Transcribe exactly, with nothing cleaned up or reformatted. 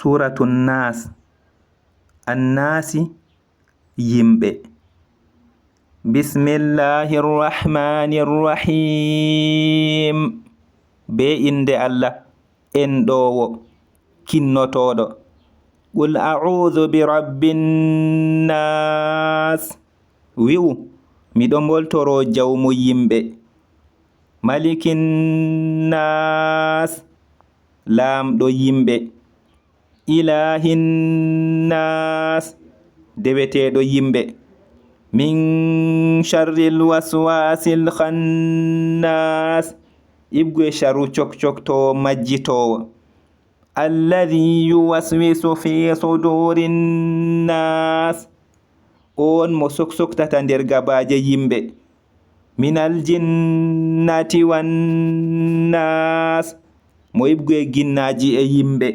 Suuratu Naas. Annaasi, yimɓe. Bismillahir Rahmanir Rahim. Bee innde Allah, enɗoowo, kinnotooɗo. Qul a'udhu bi rabbin naas. Wi'u, miɗo moltoroo jawmu yimɓe. Malikin naas, laamɗo yimɓe. Ilaahin naas, deweteeɗo yimɓe. Min sharril waswasil khannaas, iɓgu e sharru cokcoktoowo majjitoowo. Alladhi yuwaswisu fi sudurin naas, on mo soksoktata nder gabaaje yimɓe. Minal jinnati wan naas, mo iɓgu e ginnaaji e yimɓe.